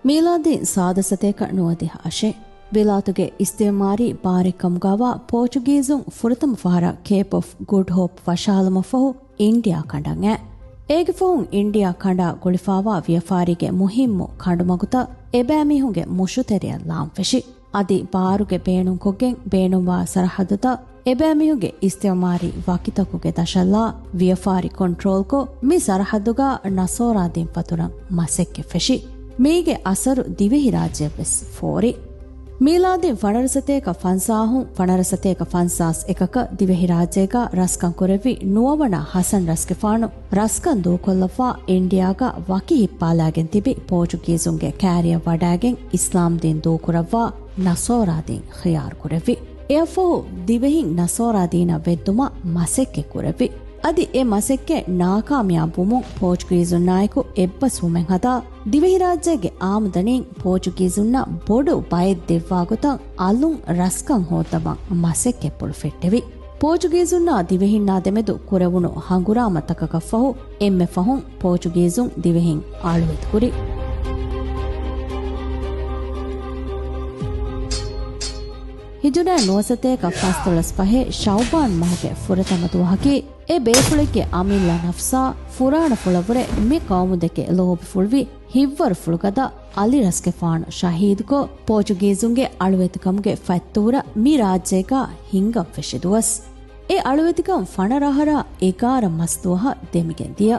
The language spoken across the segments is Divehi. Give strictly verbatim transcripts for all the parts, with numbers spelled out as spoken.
މީލާދީ ސާދަ ސަތޭކަ ނުވަދިހަ އަށެއް، ވިލާތުގެ އިސްތިއުމާރީ ބާރެއް ކަމުގާވާ ޕޯޗުގީޒުން ފުރަތަމަ ފަހަރަށް ކޭޕް އޮފް ގުޑް ހޯޕް ވަށާލުމަށްފަހު އިންޑިއާ ކަނޑަށް އައި. އޭގެ ފަހުން އިންޑިއާ ކަނޑާ ގުޅިފާވާ ވިޔަފާރީގެ މުހިއްމު ކަނޑުމަގުތައް އެބައިމީހުންގެ މުށުތެރެއަށް ލާން ފެށި. އަދި ބާރުގެ ބޭނުންކޮށްގެން ބޭނުންވާ ސަރަހައްދުތައް އެބައިމީހުންގެ އިސްތިއުމާރީ ވަކިތަކުގެ ދަށަށްލާ ވިޔަފާރި ކޮންޓްރޯލްކޮށް، މި ސަރަހައްދުގަ ނަސޯރާދީން ފަތުރަން މަސައްކަތް ފެށި. މީގެ އަސަރު ދިވެހިރާއްޖެއަށްވެސް ފޯރި. މީލާދީން ފަނަރަ ސަތޭކަ ފަންސާހުން ފަނަރަ ސަތޭކަ ފަންސާސް އެކަކަށް ދިވެހިރާއްޖޭގަ ރަސްކަން ކުރެއްވި ނުވަވަނަ ހަސަން ރަސްގެފާނު ރަސްކަން ދޫކޮށްލައްވާ އިންޑިއާގަ ވަކި ހިއްޕާލާގެން ތިބި ޕޯޗުގީޒުންގެ ކާރިއަށް ވަޑާގެން އިސްލާމްދީން ދޫކުރައްވާ ނަސޯރާދީން ޚިޔާރު ކުރެއްވި. އެއަށްފަހު ދިވެހިން ނަސޯރާ ދީނަށް ވެއްދުމަށް މަސައްކަތް ކުރެއްވި. އަދި އެ މަސައްކަތް ނާކާމިޔާބުވުމުން ޕޯޗުގީޒުންނާއެކު އެއްބަސްވުމެއް ހަދާ، ދިވެހިރާއްޖޭގެ އާމްދަނީން ޕޯޗުގީޒުންނަށް ބޮޑު ބައެއް ދެއްވާ ގޮތަށް އަލުން ރަސްކަން ހޯއްދަވަން މަސައްކަތްޕުޅު ފެއްޓެވި. ޕޯޗުގީޒުންނާ ދިވެހިންނާ ދެމެދު ކުރެވުނު ހަނގުރާމަތަކަކަށްފަހު އެންމެ ފަހުން ޕޯޗުގީޒުން ދިވެހިން އަޅުވެތިކުރި. ހިޖުރަ ނުވަސަތޭކަ ފަންސަވީސް ޝައުބާން މަހުގެ ފުރަތަމަ ދުވަހަކީ، އެ ބޭފުޅެއްގެ އަމިއްލަ ނަފްސާ ފުރާނަފުޅަށްވުރެ މި ޤައުމުދެކެ ލޯބިފުޅުވި ހިތްވަރުފުޅުގަދަ އަލި ރަސްގެފާނު ޝަހީދުކޮށް، ޕޯޗުގީޒުންގެ އަޅުވެތިކަމުގެ ފަތްތޫރަ މި ރާއްޖޭގަ ހިންގަން ފެށި ދުވަސް. އެ އަޅުވެތިކަން ފަނަރަ އަހަރާ އެގާރަ މަސް ދުވަހަށް ދެމިގެން ދިޔަ.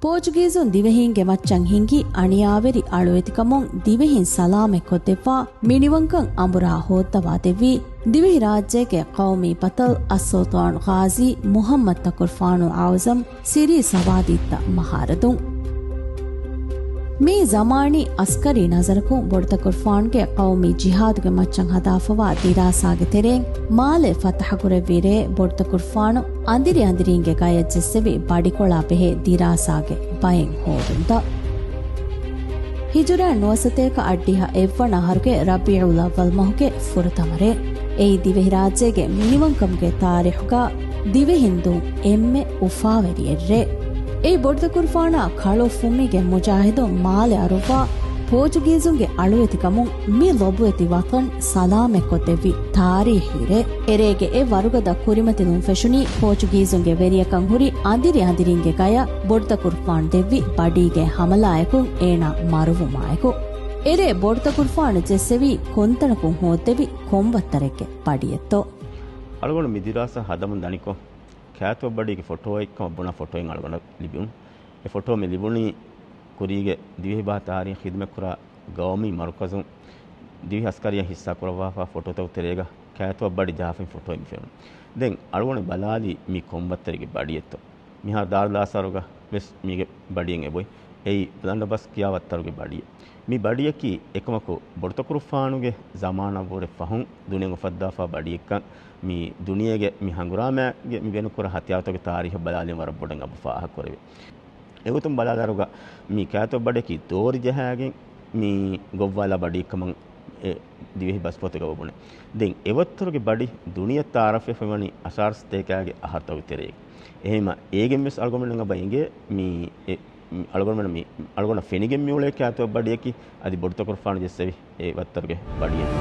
ޕޯޗުގީޒުން ދިވެހީންގެ މައްޗަށް ހިނގި އަނިޔާވެރި އަޅުވެތިކަމުން ދިވެހިން ސަލާމަތްކޮށްދެއްވާ މިނިވަންކަން އަނބުރާ ހޯއްދަވާ ދެއްވީ، ދިވެހިރާއްޖޭގެ ޤައުމީ ބަޠަލް އައްސުލްޠާން ޣާޒީ މުޙައްމަދު ތަކުރުފާނުލް އަޢުޒަމް ސިރީ ސަވާދީއްތަ މަހާރަދުން. މި ޒަމާނީ އަސްކަރީ ނަޒަރަކުން ބޮޑުތަކުރުފާނުގެ ޤައުމީ ޖިހާދުގެ މައްޗަށް ހަދާފަވާ ދިރާސާގެ ތެރެއިން މާލެ ފަތަޙަކުރެއްވި ރޭ ބޮޑުތަކުރުފާނު އަނދިރި އަނދިރީންގެ ގަޔަށް ޖެއްސެވި ބަޑިކޮޅާ ބެހޭ ދިރާސާގެ ބައެއް ހޯދުންތައް. ހިޖުރަ ނުވަސަތޭކަ އަށްޑިހަ އެއްވަނަ އަހަރުގެ ރަބީޢުލް އައްވަލް މަހުގެ ފުރަތަމަ ރޭ. އެއީ ދިވެހިރާއްޖޭގެ މިނިވަންކަމުގެ ތާރީޚުގަ ދިވެހިން ދުން އެންމެ އުފާވެރި އެއްރޭ. އެއީ ބޮޑުތަކުރުފާނާ ކަޅު ފުމީގެ މުޖާހިދުން މާލެ އަރުއްވާ ޕޯޗުގީޒުންގެ އަޅުވެތިކަމުން މި ލޮބުވެތި ވަޠަން ސަލާމަތްކޮށްދެއްވި ތާރީޚީ ރޭ. އެރޭގެ އެ ވަރުގަދަ ކުރިމަތިލުން ފެށުނީ ޕޯޗުގީޒުންގެ ވެރިޔަކަން ހުރި އަނދިރި އަނދިރީންގެ ގަޔަށް ބޮޑުތަކުރުފާނު ދެއްވި ބަޑީގެ ހަމަލާއަކުން އޭނާ މަރުވުމާއެކު. އެރޭ ބޮޑުތަކުރުފާނު ޖެއްސެވީ ކޮންތަނަކުން ހޯއްދެވި ކޮން ވައްތަރެއްގެ ބަޑިއެއްތޯ؟ އަޅުގަނޑު މި ދިރާސާ ހަދަމުން ދަނިކޮށް، ކާތުވައްބަޑީގެ ފޮޓޯއެއްކަމަށް ބުނާ ފޮޓޯއެއް އަޅުގަނޑަށް ލިބުނު. އެ ފޮޓޯ މި ލިބުނީ ކުރީގެ ދިވެހިބަހަށް ތާރީޚީ ޚިދުމަތްކުރާ ގައުމީ މަރުކަޒުން ދިވެހި އަސްކަރީއަށް ހިއްސާ ކުރައްވާފާ ފޮޓޯތަކުގެ ތެރޭގަ ކާތުވައްބަޑި ޖަހާފައި ފޮޓޯއެއް މި ފެނުނު. ދެން އަޅުގަނޑު ބަލާލީ މީ ކޮން ވައްތަރެއްގެ ބަޑިއެއްތޯ. މިހާރު ދާރުލް އާސާރުގަ ވެސް މީގެ ބަޑިއެއް އެބޮތް. އެއީ ބްލަންޑަބަސް ކިޔާ ވައްތަރުގެ ބަޑިއެއް. މި ބަޑިއަކީ އެކަމަކު ބޮޑުތަކުރުފާނުގެ ޒަމާނަށްވުރެ ފަހުން ދުނިޔެއަށް އުފައްދާފާ ބަޑިއެއްކަން މި ދުނިޔޭގެ މި ހަނގުރާމައިގެ މި ބޭނުންކުރާ ހަތިޔާރުތަކުގެ ތާރީޚަށް ބަލާލީމަ ވަރަށް ބޮޑަށް އަބު ފާހަގަކުރެވޭ. އެގޮތުން ބަލާލާއިރުގަ މި ކާތުވައްބަޑިއަކީ ދޯރި ޖަހާގެން މި ގޮއްވާލާ ބަޑިއެއްކަމަށް އެ ދިވެހި ބަސްފުޅުތަކަށް ބުނެ. ދެން އެ ވައްތަރުގެ ބަޑި ދުނިޔެއަށް ތަޢާރަފްވެފަ ވަނީ އަށާރަ ސަތޭކައިގެ އަހަރުތަކުގެ ތެރޭގަ. އެހެންވީމަ އޭގެން ވެސް އަޅުގަނޑުމެންނަށް އެބަ އެނގޭ މި އެ، މި އަޅުގަނޑުމެން މި އަޅުގަނޑަށް ފެނިގެން މިއުޅޭ ކާތުވައްބަޑިއަކީ އަދި ބޮޑުތަކުރުފާނު ޖެއްސެވި އެ ވައްތަރުގެ ބަޑިއެއް.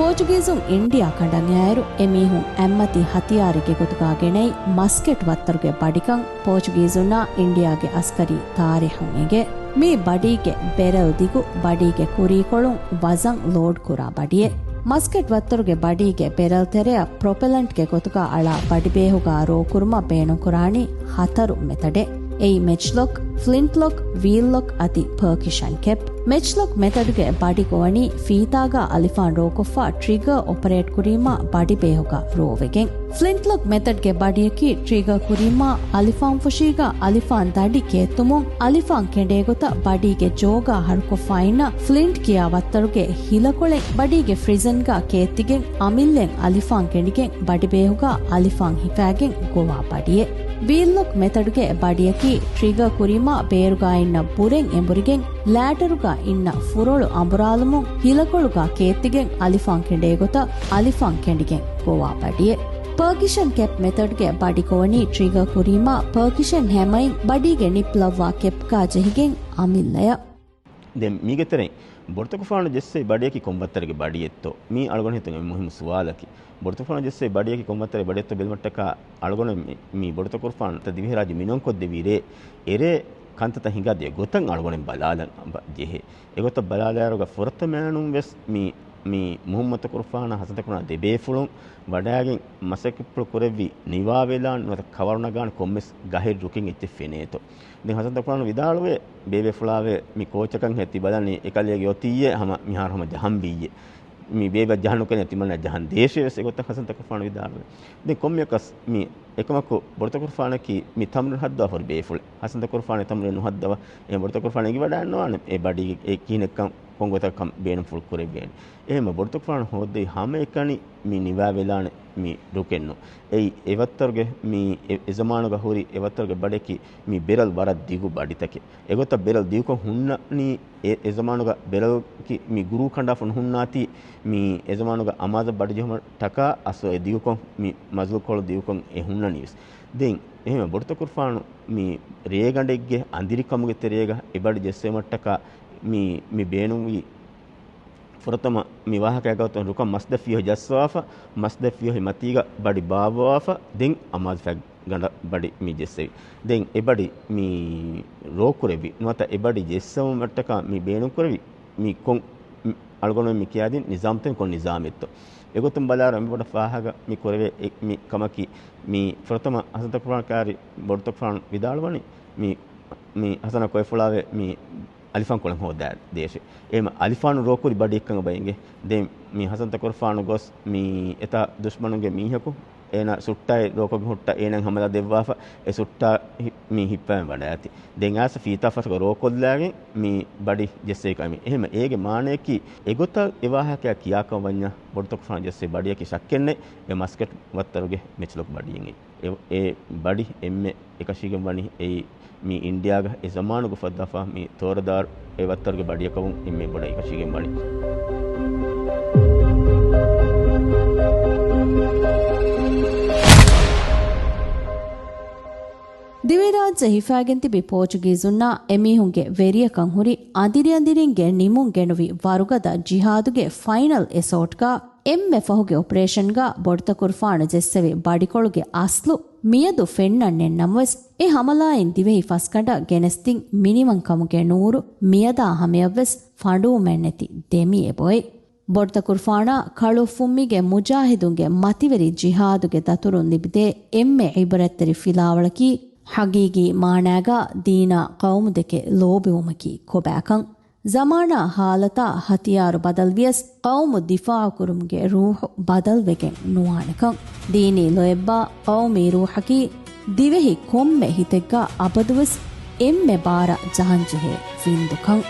ޕޯޗުގީޒުން އިންޑިއާ ކަނޑަށް އައިއިރު، އެމީހުން އެއްމަތީ ހަތިޔާރެއްގެ ގޮތުގަ ގެނައި މަސްކެޓް ވައްތަރުގެ ބަޑިކަން ޕޯޗުގީޒުންނާ އިންޑިއާގެ އަސްކަރީ ތާރީޚުން އެނގޭ. މި ބަޑީގެ ބެރަލް ދިގު، ބަޑީގެ ކުރީކޮޅުން ވަޒަން ލޯޑް ކުރާ ބަޑިއެއް. މަސްކެޓް ވައްތަރުގެ ބަޑީގެ ބެރަލް ތެރެއަށް ޕްރޮޕެލަންޓްގެ ގޮތުގަ އަޅާ ބަޑިބޭހުގަ ރޯކުރުމަށް ބޭނުންކުރާނީ ހަތަރު މެތަޑެއް. އެއީ މެޗްލޮކް، ފްލިންޓްލޮކް، ވީލްލޮކް އަދި ޕަރކިޝަން ކެޕް. މެޗްލޮކް މެތަޑްގެ ބަޑި ގޮވަނީ ފީތާގަ އަލިފާން ރޯކޮށްފަ ޓްރިގަރ އޮޕަރޭޓް ކުރީމާ ބަޑިބޭހުގަ ރޯވެގެން. ފްލިންޓްލޮކް މެތަޑްގެ ބަޑިއަކީ ޓްރިގަރ ކުރީމާ އަލިފާންފުށީގަ އަލިފާން ދަޑި ކޭއްތުމުން އަލިފާން ކެނޑޭގޮތަށް ބަޑީގެ ޖޯގާ ހަރުކޮށްފައިންނަ ފްލިންޓް ކިޔާ ވައްތަރުގެ ހިލަކޮޅެއް ބަޑީގެ ފްރިޒަންގަ ކޭއްތިގެން އަމިއްލައިން އަލިފާން ކެނޑިގެން ބަޑިބޭހުގަ އަލިފާން ހިފާގެން ގޮވާ ބަޑިއެއް. ވީލްލޮކް މެތަޑްގެ ބަޑިއަކީ ޓްރިގަރ ކުރީމާ ބޭރުގައިންނަށް ބުރެން އެނބުރިގެން ލޭޑަރުގަ އިންނަ ފުރޮޅު އަނބުރާލުމުން ހިލަކޮޅުގަ ކޭއްތިގެން އަލިފާން ކެނޑޭ ގޮތަށް އަލިފާން ކެނޑިގެން ގޮވާ ބަޑިއެއް. ޕާކިޝަން ކެޕް މެތަޑްގެ ބަޑި ކޮވަނީ ޓްރިގަރ ކުރީމާ ޕާކިޝަން ހަމައިން ބަޑީގެ ނިޕް ލައްވާ ކެޕްގަ ޖެހިގެން އަމިއްލަޔަށް. ދެން މީގެ ތެރެއިން ބޮޑުތަކުރުފާނު ޖެއްސެވި ބަޑިއަކީ ކޮން ވައްތަރެއްގެ ބަޑިއެއްތޯ؟ މީ އަޅުގަނޑު ހިތުން އެންމެ މުހިއްމު ސުވާލަކީ. ބޮޑުތަކުރުފާނު ޖެއްސެވި ބަޑިއަކީ ކޮން ވައްތަރެއްގެ ބަޑިއެއްތޯ ބެލުމަށްޓަކާ އަޅުގަނޑު މި، މި ބޮޑުތަކުރުފާނު ދިވެހިރާއްޖެ މިނިވަންކޮށްދެވި ރޭ އެރޭ ކަންތައްތައް ހިނގާދިޔަ ގޮތަށް އަޅުގަނޑު ބަލާލަން ބަ، ޖެހޭ. އެގޮތަށް ބަލާލާއިރުގަ ފުރަތަމައިނުން ވެސް މި، މި މުހައްމަދުތަކުރުފާނާ ހަސަންތަކުރުފާނާ ދެބޭފުޅުން ވަޑައިގެން މަސައްކަތްޕުޅު ކުރެއްވި ނިވާވެލާން ނުވަތަ ކަވަރު ނަގާން ކޮންމެސް ގަހެއް ރުކެއް އެއްޗެއް ފެނޭތޯ. ދެން ހަސަންތަކުރުފާނު ވިދާޅުވޭ، ބޭބޭފުޅާވެ މި ކޯޗަކަށް ހޭ ތި ބަލަނީ އެކަލޭގެ އޮތީއޭ ހަމަ މިހާރު ހަމަ ޖަހަން ވީއޭ. މި ބޭބެ ޖަހަން ނުކެން ތިމަންނަ ޖަހަން ދޭށޭ ވެސް އެގޮތަށް ހަސަންތަކުރުފާނު ވިދާޅުވޭ. ދެން ކޮންމެއަކަސް މި އެކަމަކު ބޮޑުތަކުރުފާނަކީ މި ތަމްރީނު ހައްދަވާފަ ހުރި ބޭފުޅެއް. ހަސަންތަކުރުފާނު ތަމްރީނު ނުހައްދަވާ. އެހެން ބޮޑުތަކުރުފާނު އެނގިވަޑައިގަންނަވާނެ އެ ބަޑީގެ އެ ކިހިނެއްކަން ކޮން ގޮތަކަށް ކަން ބޭނުންފުޅު ކުރެވޭނެ. އެހެންމެ ބޮޑުތަކުރުފާނު ހޯއްދެވި ހަމައެކަނި މި ނިވާވެލާނެ މި ރުކެއްނު. އެއީ އެވައްތަރުގެ މި އެ، އެޒަމާނުގަ ހުރި އެވައްތަރުގެ ބަޑަކީ މި ބެރަލް ވަރަށް ދިގު ބަޑިތަކެއް. އެގޮތަށް ބެރަލް ދިގުކޮށް ހުންނަނީ އެ، އެޒަމާނުގަ ބެރަލްކި މި ގުރޫ ކަނޑާފަ ނުހުންނާތީ، މި އެޒަމާނުގަ އަމާޒަށް ބަޑިޖެހުމަށްޓަކާ އަސްލު އެ ދިގުކޮށް މި މަޒްލުކޮޅު ދިގުކޮށް އެ ހުންނަނީވެސް. ދެން އެހެން ބޮޑުތަކުރުފާނު މި ރޭގަނޑެއްގެ އަނދިރިކަމުގެ ތެރޭގަ އެ ބަޑި ޖެއްސެވުމަށްޓަކާ މި، މި ބޭނުންވީ ފުރަތަމަ މި ވާހަކައިގަ އޮތުން ރުކަން މަސް ދެ ފިޔަހު ޖައްސަވާފަ، މަސް ދެ ފިޔަހު މަތީގަ ބަޑި ބާއްވަވާފަ، ދެން އަމާޒު ފަތް ގަނޑަށް ބަޑި މި ޖެއްސެވި. ދެން އެ ބަޑި މި ރޯކުރެއްވި ނުވަތަ އެ ބަޑި ޖެއްސެވުމަށްޓަކާ މި ބޭނުންކުރެވި މި ކޮން މި އަޅުގަނޑުމެން މި ކިޔާދިން ނިޒާމްތައް ކޮން ނިޒާމެއްތޯ؟ އެގޮތުން ބަލާއިރު އެންމެ ބޮޑަށް ފާހަގަ މި ކުރެވޭ އެ، މި ކަމަކީ މި ފުރަތަމަ ހަސަންތަކުރުފާނު ކާރި ބޮޑުތަކުރުފާނު ވިދާޅުވަނީ މި، މި ހަސަނަ ކޮއެފުޅާވެ މި އަލިފާން ކޮޅެއް ހޯދާ ދޭށޭ. އެހެން އަލިފާނު ރޯކުރި ބަޑިއެއްކަން އެބަ އެނގޭ. ދެން މި ހަސަންތަކުރުފާނު ގޮސް މި އެތާ ދުޝްމަނުންގެ މީހަކު އޭނާ ސުއްޓާއި ރޯކޮށްގެން ހުއްޓާ އޭނާއަށް ހަމަލާ ދެއްވާފަ، އެ ސުއްޓާ ހި، މި ހިއްޕަވަން ވަޑައިގަތީ. ދެން އާސަ ފީތާ ފަސްގަ ރޯކޮށްލާގެން މި ބަޑި ޖެއްސެވި ކަމީ. އެހެން އޭގެ މާނަޔަކީ އެގޮތަށް އެ ވާހަކައަށް ކިޔާކަން ވަންޏާ ބޮޑުތަކުރުފާނު ޖެއްސެވި ބަޑިއަކީ ޝައްކެއްނެތް އެ މަސްކެޓް ވައްތަރުގެ މެޗްލޮކް ބަޑިއެއް. އެ، އެ ބަޑި އެންމެ އެކަށީގެން ވަނީ އެއީ މި އިންޑިއާގަ އެ ޒަމާނުގަ އުފައްދާފަ މި ތޯރަދާރު އެ ވައްތަރުގެ ބަޑިއަކަށްވުން އެންމެ ބޮޑަށް އެކަށީގެން ވަނީ. ދިވެހިރާއްޖެ ހިފާގެން ތިބި ޕޯޗުގީޒުންނާ އެމީހުންގެ ވެރިޔަކަން ހުރި އަނދިރިއަނދިރިންގެ ނިމުން ގެނުވި ވަރުގަދަ ޖިހާދުގެ ފައިނަލް އެސޯޓްގަ އެންމެ ފަހުގެ އޮޕަރޭޝަންގަ ބޮޑުތަކުރުފާނު ޖެއްސެވި ބަޑިކޮޅުގެ އަސްލު މިއަދު ފެންނަން ނެތް ނަމަވެސް، އެ ހަމަލާއިން ދިވެހި ފަސްގަނޑަށް ގެނެސްދިން މިނިވަންކަމުގެ ނޫރު މިއަދާ ހަމަޔަށްވެސް ފަނޑުވުމެއްނެތި ދެމި އެބައޮތް. ބޮޑުތަކުރުފާނާ ކަޅުއޮށްފުންމީގެ މުޖާހިދުންގެ މަތިވެރި ޖިހާދުގެ ދަތުރުން ލިބިދޭ އެންމެ އިބްރަތްތެރި ފިލާވަޅަކީ، ހަގީގީ މާނާގަ ދީނާ ޤައުމުދެކެ ލޯބިވުމަކީ ކޮބާކަން. ޒަމާނާ ހާލަތާ ހަތިޔާރު ބަދަލުވިޔަސް، ޤައުމު ދިފާޢުކުރުމުގެ ރޫޙު ބަދަލުވެގެން ނުވާނެކަން. ދީނީ ލޯތްބާ ޤައުމީ ރޫޙަކީ، ދިވެހި ކޮންމެ ހިތެއްގަ އަބަދުވެސް އެންމެ ބާރަށް ޖަހަންޖެހޭ ވިންދުކަން.